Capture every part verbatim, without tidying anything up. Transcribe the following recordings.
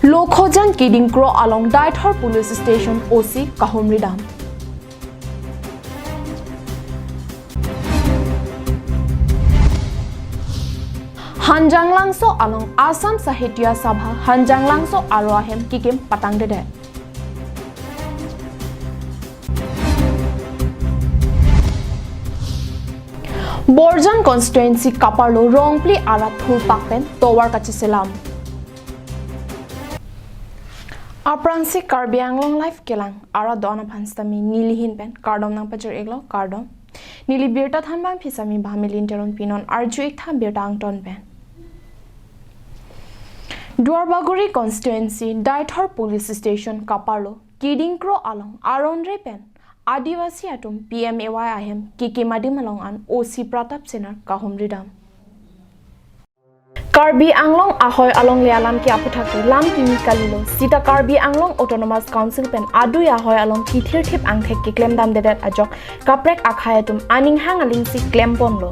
Lokhojan Kiding Kro along Deithor Police Station O C kahumri dam. Hanjanglangso along Assam Sahitya Sabha Hanjanglangso aro ahem kikim patangdedet. Borjan constituency kaparlo Rongpli arat thurpak pen tovar kachiselam. Aphrangsi Karbi Anglong Live kelang arat do-an aphan sitame nelihin pen kardom nangpajir-iklo, kardom. Neli birta thanbang phi sami Bhamilin Teron. Pinon arju-ik tha birta angton pen. Duarbagori constituency Deithor Police Station kaparlo Kiding Kro along aron-re pen Adivasi atum P M A Y ahem kikim adim along an O C Pratap Senar kahumri dam. Karbi Anglong ahoi alongle alam ke aphuthak ke lam kimi kalilo, sita Karbi Anglong Autonomous Council pen adui ahoi along kithirthip angthek keklem damdedet ajok kaprek akhei atum aning hang alingsi klemponlo.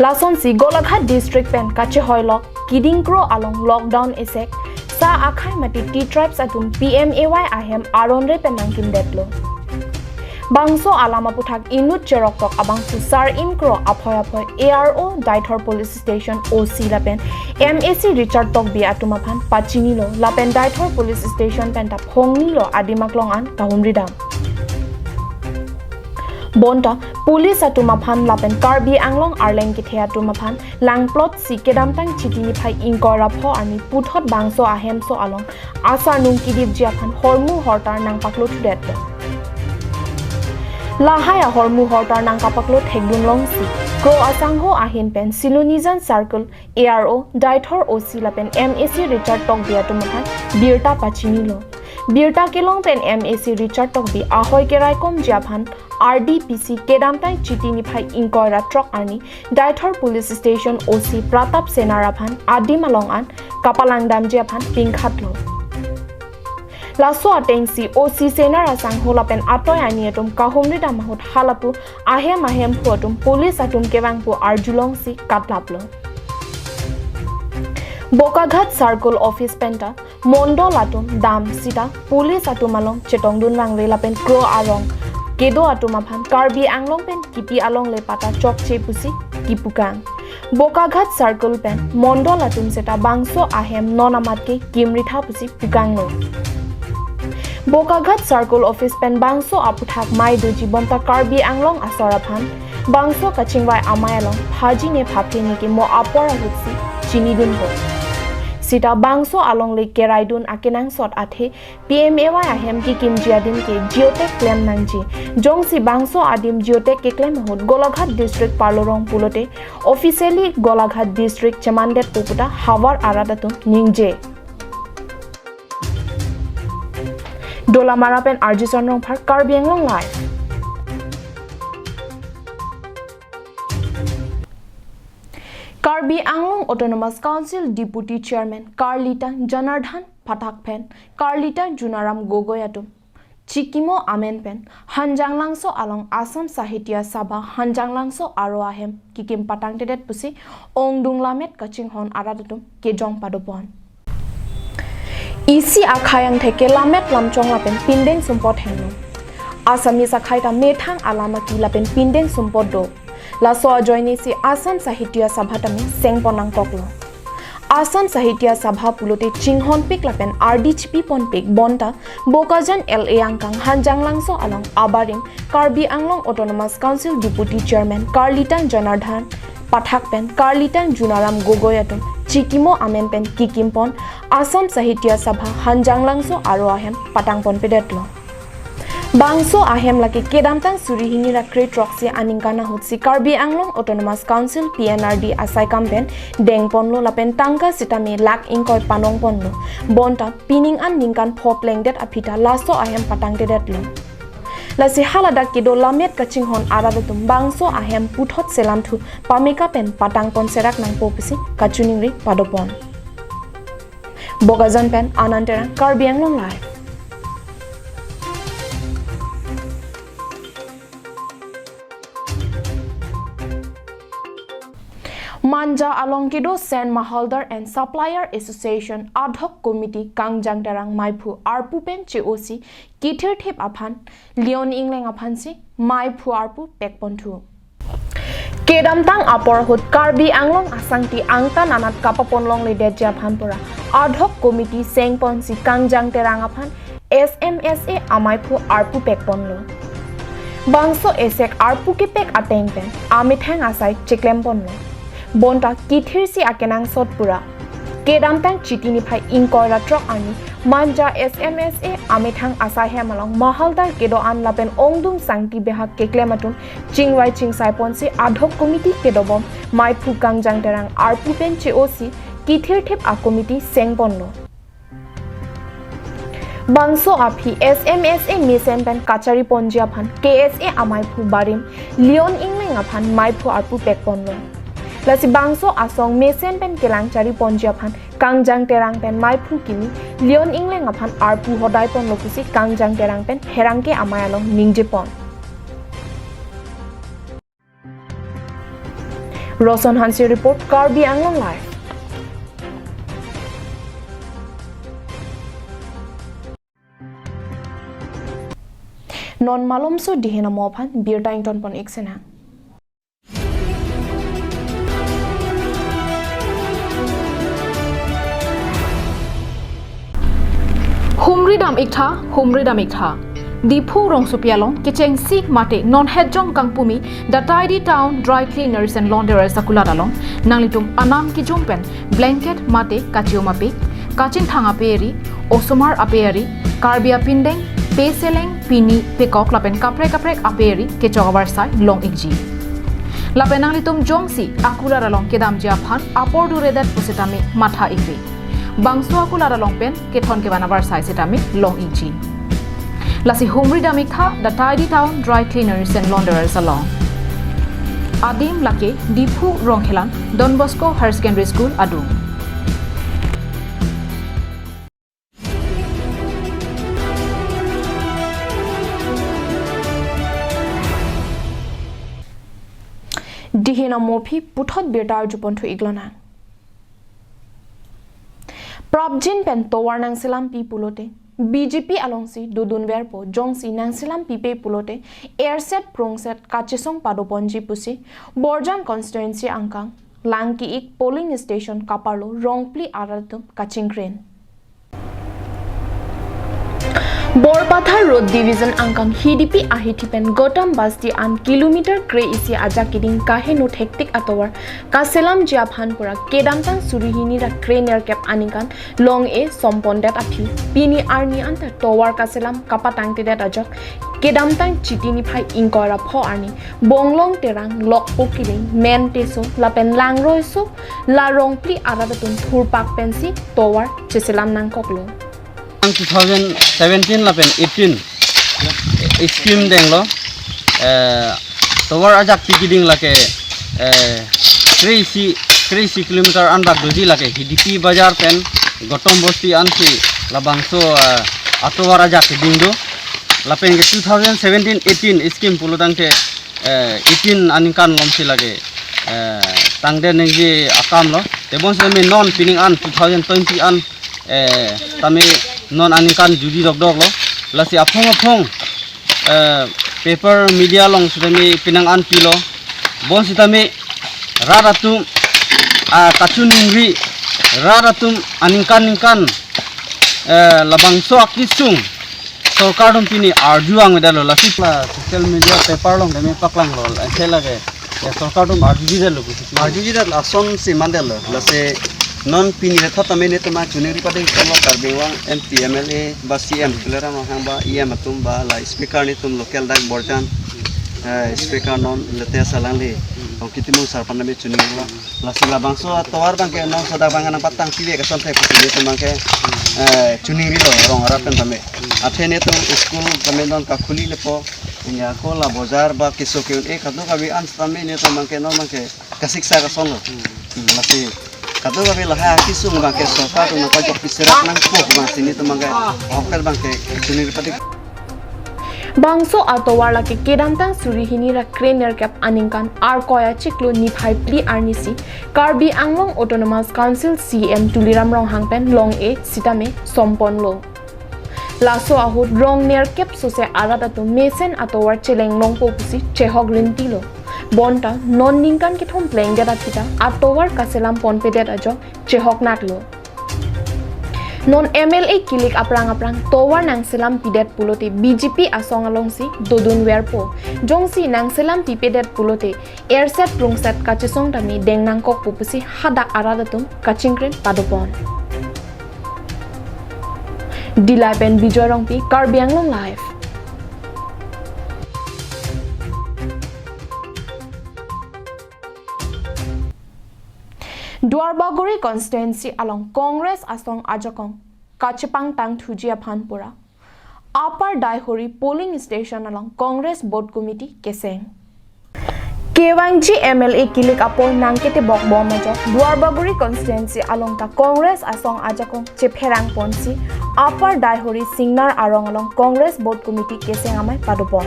Lasonsi Golaghat district pen kachehoilok Kiding Kro along lockdown esek sa akhei mati T-Tribes atum P M A Y ahem aron-re pen nangkimdetlo. Bangso alam aphuthak inut cheroktok abangso sar ingkro aphoi aphoi A R O Deithor Police Station O C lapen M A C Richard Tokbi atum aphan pachinilo lapen Deithor Police Station pen ta phongnilo adim aklong an kahumri dam. Bonta police atum aphan lapen Karbi Anglong Arleng kethe atum aphan langplotsi kedamtang Chiti niphai ingkoi ra pho arni puthot bangso ahemso along asarnung kidipji aphan hormu hortar nangpaklothudetlo. Lahai ahormu hortar nangkapaklo thekdun longsi Kro asangho ahin pen Silonijan Circle A R O Deithor O C lapen M A C Richard Tokbi atum aphan birta pachinilo. Birta kelong pen M A C Richard Tokbi ahoi keraikomji aphan R D P C kedamtang Chiti niphai ingkoi ra throk arni Deithor Police Station O C Pratap Senar aphan adim along an kapalangdamji aphan pingkhatlo. Laso atengsi O C Senar asangho lapen atoi ani atum kahumri dam ahut halapu ahem ahemphu atum police atum kevangpo arjulongsi katlaplo. Bokaghat Circle Office pen ta mondol atum dam sita police atum along chetongdun vangve lapen Kro arong kedo atum aphan Karbi Anglong pen kipi alongle pata chokche pusi kipukang. Bokaghat Circle pen mondol atum seta bangso ahem non amat ke kimritha pusi pukanglo. Bokaghat Circle Office pen bangso aphuthak mei doji bonta Karbi Anglong asor aphan bangso kachingvai amei along phaji ne phaphe ne ke mo apor ahutsi chinidunpo. Sita bangso alongle keraidun akenangsot athe P M A Y ahem kikimji adim ke geotag klem nangji. Jongsi bangso adim geotag keklem ahut Golaghat District parlorong pulote officially Golaghat District chemandetpo puta havar arat atum ningje. Dolamara pen R J Son Rongphar, Karbi Anglong Live. Karbi Anglong Autonomous Council Deputy Chairman Karlita Janardhan Pathak pen Karlita Junaram Gogoi atum chikimo amen pen Hanjanglangso along Assam Sahitya Sabha Hanjanglangso aro ahem kikim patangtedet pusi ongdung lammet kachinghon arat atum kejong padopon. Isi akhei angthek ke lammet lamchong lapen pindeng sumpot heno. Assamese akhei ta methang alam aki lapen pindeng sumpot do. Laso ajoinesi Assam Sahitya Sabha tame sengpon nangkoklo. Assam Sahitya Sabha pulote chinghonpik lapen ardi chipiponpik bonta Bokajan L A angkang Hanjanglangso along abarim Karbi Anglong Autonomous Council Deputy Chairman Karlita Janardhan Pathak pen Karlita Junaram Gogoi atum chikimo amen pen kikimpon Assam Sahitya Sabha Hanjanglangso aro ahem patangponpedetlo. Bangso ahem lake kedamtang suri hini ra kre throksi aningkan ahutsi Karbi Anglong Autonomous Council P N R D asaikam pen dengponlo lapen tangka sitame lakh ingkoi panongponlo. Bonta pining an ningkan pho plengdet aphi ta laso ahem patangtedetlo. Lasi haladak kedo lammet kachinghon arat atum bangso ahem puthot selamthu pameka pen patangpon serak nangpo pusi kachiningri padopon. Bokajan pen Anand Terang, Karbi Anglong Live. Manja along kedo Sen Mahaldar and Supplier Association Ad Hoc Committee Kangjang Terang maiphu arpu pen che-osi kithirthip aphan Leon Engleng aphansi maiphu arpu pekponthu. Kedamtang apor ahut Karbi Anglong asangti angtan anat kapaponlongledetji aphan pura Ad Hoc Committee sengponsi Kangjang Terang aphan S M S A amaiphu arpu pekponlo. Bangso esek arpu kepek ateng pen amethang asai cheklemponlo. Bonta kithirsi akenangsot pura kedamtang Chiti niphai ingkoi ra throk arni Manja S M S A amethang asai hem along Mahaldar kedo-an lapen ongdung sangti behak keklem atum chingvai chingsaiponsi Ad Hoc Committee kedobom maiphu Kangjang Terang arpu pen che-osi kithirthip a committee sengponlo. Bangso aphi S M S A mesen pen kachariponji aphan K S A amaiphu barim Leon Engleng aphan maiphu arpu pekponlo. Lasi bangso asong mesen pen kelang chariponji aphan Kangjang Terang pen maiphu kimi Leon Engleng aphan arpu hodaiponlo pusi Kangjang Terang pen Herangke amei along ningjepon. Roson Hanse report, Karbi Anglong Live. Non malomso dihen amo aphan birta ingtonpon-ik sinang. Humri dam-iktha, humri dam-iktha. Diphu rongsopi along kechengsi mate non hetjong kangpumi The Tidy Town Dry Cleaners and Launderers akulat along nanglitum anam kijum pen blanket mate kachium apik, kachinthang aperi, osomar aperi, Karbi apindeng, peseleng, pini, pekok lapen kaprek kaprek aperi kechok avarsai long-ikji. Lapen nanglitum jongsi akulat along kedamji aphan apor duredet pusitame matha-ikve. Bangso akulat along pen kethon kevan avarsai sitame long-ikji. Lasi humri dam-iktha The Tidy Town Dry Cleaners and Launderers along. Adim lake Diphu Rongkhelan Don Bosco Higher Secondary School adung. Dihen amo aphi puthot birta arjuponthu-ik lonang. Prapjin pen tovar nangselampi pulote B J P alongsi dodunverpo, jongsi nangselampipe pulote erset prongset kachesong padoponji pusi Borjan constituency angkang Langki-ik polling station kaparlo rongphli arat atum kachingkren. Borpathar Road Division angkang Hidipi ahithi pen Gautam Basti an kilometer kre-isi ajak keding kaheno thektik atovar kaselamji aphan pura kedamtang suri hini ra krenerkep aningkan long-e sompondet aphi pini arni anta tovar kaselam kapatangtedet ajok kedamtang Chiti niphai ingkoi ra pho arni Bonglong Terang, Lokpo Killing, Men Teso lapen Langroi So la rongphli arat atum thurpak pensi tovar cheselam nangkoklo. Ang two thousand seventeen lapen eighteen scheme denglo, eh, tovar ajak pi keding lake, eh, kre-isi, kre-isi kilometer anbak doji lake Hidipi Bazar pen Gautam Basti ansi labangso, eh, atovar ajak keding do. Lapen ke two thousand seventeen eighteen scheme pulotangte, eh, eighteen aningkan lomsi lake, eh, tangdet nangji akamlo. Tebonsi tame non pining an two thousand twenty an, eh, tame non aningkan judi dokdoklo. Lasi aphong aphong, eh, paper media along sitame penang an pilo. Bonsitame rat atum, ah, kachiningri, rat atum aningkan ningkan, eh, labangso akesung sorkar atum pini arju angvedetlo, lasi la social media paper along tame paklanglo, anke lake, ya, sorkar atum arjudetlo pusi. Arjudetlo, asonsi mandetlo, lasi non pini le thot tame netum chiningri pade kalo Karbi Anglong M P, M L A ba C M, Tuliram Ronghang ba E M atum ba la speaker netum local dak Borjan, eh, speaker non lete salangli, Tongki Timung sar aphan tame chiningri ba. Lasi labangso atovar abangke non sodak abang nangpatangpive asonte pusi netum abangke, eh, chiningrilo rong arat pen tame. Athe netum school tame non kakhuli lepo. Inya ko la bazar ba keso ke-un-e kadokave an tame netum abangke non abangke kasiksa kasonlo. Hmm, lasi kadokave lahai akesung abangke sorkar atum nangpajokpi serak nangpo abangsi netum abangke ahokpet abangke chiningri pade. Bangso atovar lake kedamtang suri hini ra krenerkep aningkan Arkoi achiklo niphai phli arnisi Karbi Anglong Autonomous Council C E M Tuliram Ronghang pen long-e sitame somponlo. Laso ahut rong nerkep sose arat atum mesen atovar cheleng longpo pusi chehok rintilo. Bonta non ningkan kethom plengdet aphi ta atovar kaselam ponpedet ajok chehok naklo. Non M L A kilik aphrang aphrang tovar nangselam pidet pulote B J P asong alongsi dodunverpo. Jongsi nangselam pipedet pulote erset prungset kachesong tame deng nangkokpo pusi hadak arat atum kachingkrim padopon. Dillai pen Bijoy Rongpi, Karbi Anglong Live. Duarbagori constituency along Congress asong ajakong kachepangtang thuji aphan pura Upper Daihori polling station along Congress booth committee keseng. Kevangji M L A kilik apor nangketebok bom ajok Duarbagori constituency along ta Congress asong ajakong chepherang ponsi Upper Daihori Singnar arong along Congress booth committee keseng amei padopon.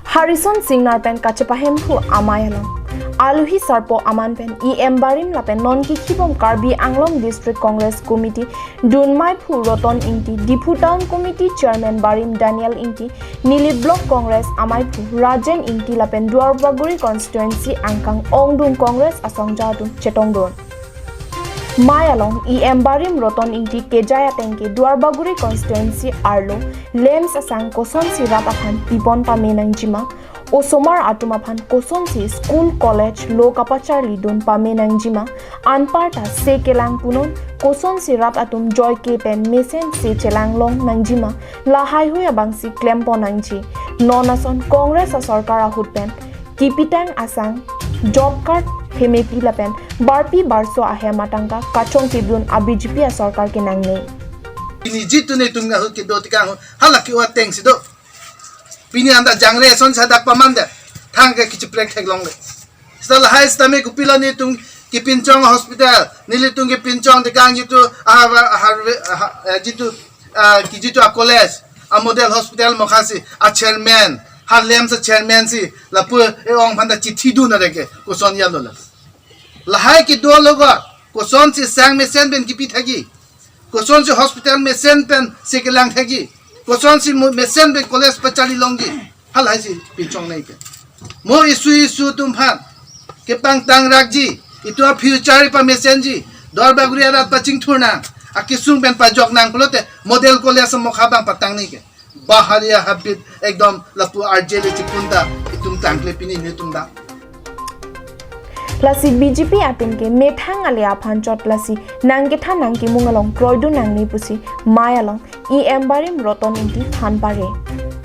Harison Singnar pen kachepahemphu amei along aluhi sarpo aman pen E M barim lapen non kikhibom Karbi Anglong District Congress Committee dunmeiphu Roton Ingti, Diphu Town Committee Chairman barim Daniel Ingti, Nilip Block Congress ameiphu Rajen Ingti lapen Duarbagori constituency angkang ongdung Congress asongja atum chetongdun. Mei along E M barim Roton Ingti kejai ateng ke Duarbagori constituency arlo lamps asang kosonsi rat aphan pipon pame nangjima, osomar atum aphan kosonsi school, college lo kapacharlidun pame nangjima, anparta se kelang punon, kosonsi rat atum joike pen mesen se chelang long nangjima, lahaihui abangsi klempon nangji. Non ason Congress asorkar ahut pen kipitang asang, job card, hemepi lapen barpi barso ahem atangka kachongtipdun a B J P asorkar ke nangne. Pini jitu netum ahut kedo tekang ahut hala ke-o atengsi do. Pini anta jangre ason sadak paman de. Thang ke kichiprek theklongle. Seta lahai sitame kopilo netum kepinchong hospital, nelitum kepinchong tekang jitu, aha, aha, aha, eh, jitu, ah, ki jitu a college, a model hospital mokha si, a chairman, ha lamps a chairman si, lapu e-ong aphan ta chithi dun areke, koson ya lo la. Lahai kedo logo, kosonsi sang mesen pen kipi thekji. Kosonsi hospital mesen pen se kelang thekji. Kosonsi mo mesen pen college pacharli longji. Halaisi pinchong nai ke. Mo isu isu atum aphan kepangtang rakji. Itum a future pamesenji. Duarbagori arat pachingthur nang. Akesung pen pajok nang pulote model college mokha abang patang nai ke. Bahari habit ekdom lapu arjele chipunta itum tangkle pini netum da. Lasi B J P atum ke methang ale aphan chot lasi nangkethan nangkimung along kroidun nangne pusi mei along E M barim Roton Ingti than pare.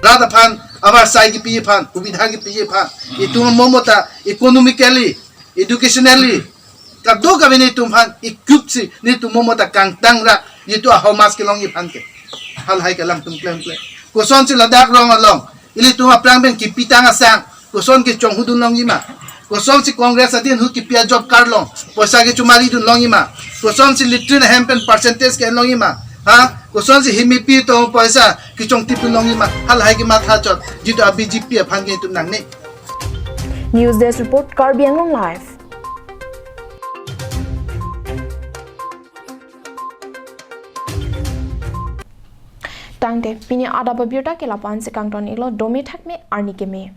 Rat aphan, abar sai kipi aphan, hubidha kipi aphan, itum mo mota economically, educationally, kadokave netum aphan equip si netum mo mota kangtang rak, jitu ahomas kelongji aphan ke. Halahai ke langtum klemkle. Kosonsi ladak rong along ilitum aphrang pen kipitang asang, koson kechonghudun longji ma? Kosonsi Congress adin ahut kipi a job card along poisa kechomari dun longji ma? Kosonsi latrine ahem pen percentage ke-en longji ma? Ha? Kosonsi hemepi atum poisa kechongtipdun longji ma? Halahai kematha chot jitu a B J P aphan ke itum nangne. News Desk Report, Karbi Anglong Live. Tangte, pini adap abirta ke lapu-ansi kangton iklo, dome thakme, arni keme.